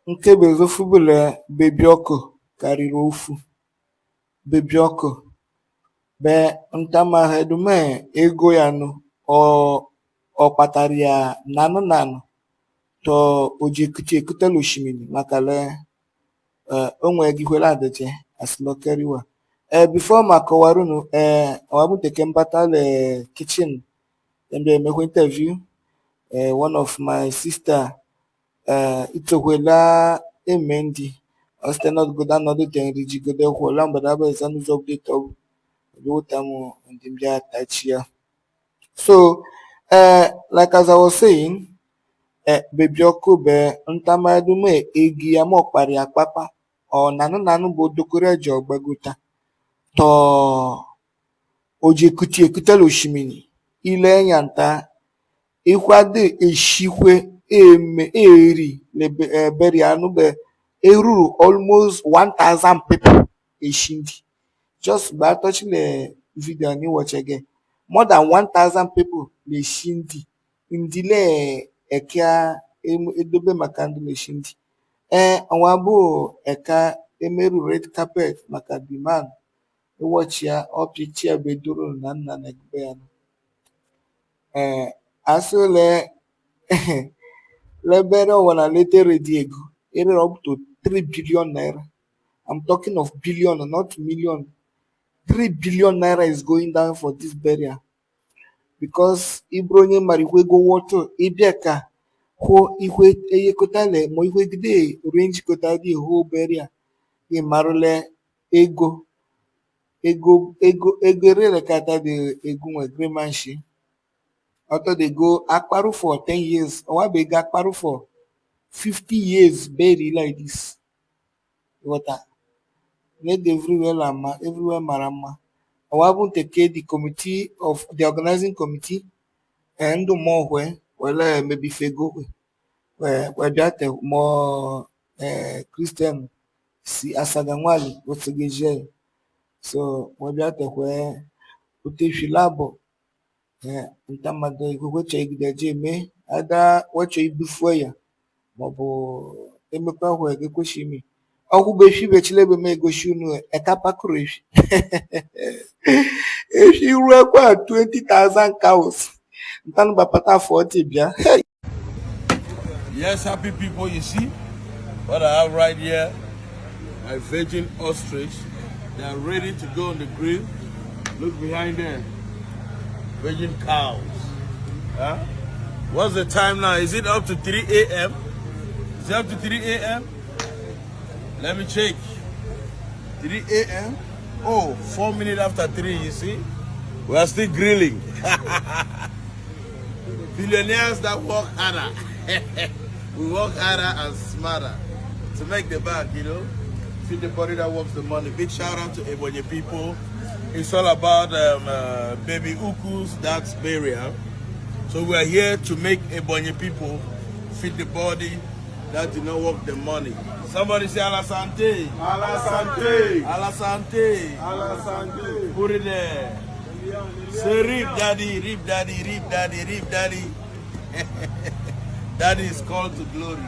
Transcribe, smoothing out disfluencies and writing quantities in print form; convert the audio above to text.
Nke bụ eziokwu bụ le bebi ọkụ karịrị ofu bebi ọkụ be ntamahedum ego ya nụ ọ ọ kpatara ya nanụ nanụ to o ji ekute ekutela osimiri maka le o nwere gị hwela adịje asilokeriwa. Before ma kọwara unu, ọwabuteke mbata le kitchen mbe emekwa interview one of my sister itokwela emendi ọsite nọdụgodo anọdụ nrijigodo kwụla mgbada bụ eza n'ụzọ update ọ bụ wụtamụ ndị mbịa tachia. So like as I was saying, bebi ọkụ be ntamadume egi ya ma ọkpari akpakpa ọ nanụ nanụ bụ odokoro eji ọgbagota tọọ o ji ekute ekutela osimiri ile nya nta ikwado eshikwe eme eri lebe eberi anụ be eruru almost 1000 people eshindi just gba touching video ni watch again, more than 1000 people na-eshi ndị le eka edobe maka ndị na-eshi ndị. Ọnwa bụ eka emeru red carpet maka the man ịwọchi ya ọpịchi ya bụ edoro na nna na egbe ya. Asị ole lebere ọwa letere dị ego erere up to 3 billion naira. I'm talking of billion, not million. 3 billion naira is going down for this burial because ịbụrụ onye mara ikwe ego wọtụ ịbịa ka hụ ihwe eyekotale ma ihwe gide range kota dị hụ burial ị marụle ego ego ego ego erere kata dị ego nwe gremanshi ọtọ dey go akparu for 10 years ọwa bụ ego akparu for 50 years bury like this. Ghọta nego everywhere la mma, everywhere mara mma. Ọwa bụ nteke the committee of the organizing committee, ndụ mmụọ wele mebifego wee bịa te mọ Christian si asaga nwali otegeje so wee bịa te wee utefilabo ntamado ikwe igide je eme ada wecho ibufue ya maọbụ emekwa hụ ege kweshi ime ọkwụ bụ efi bechile ebe m egosi unu eka pakụrụ efi efi ruekwa 20,000 cows ntanụ bapata 40 bịa. Hey! Yes, happy people, you see what I have right here? My virgin ostrich. They are ready to go on the grill. Look behind there. Virgin cows. Huh? What's the time now? Is it up to 3 a.m.? Is it up to 3 a.m.? Let me check. 3 a.m. Oh, 4 minutes after 3, you see? We are still grilling. Billionaires that work harder. We work harder and smarter to make the bag. See the body that works the money. Big shout out to Ebonyi people. It's all about baby Uku's, that's burial. So we are here to make Ebonyi people feed the body that do not work the money. Somebody say Alasante. Alasante. Alasante. Alasante. Put it there. Say rip daddy, rip daddy, rip daddy, rip daddy. Daddy is called to glory.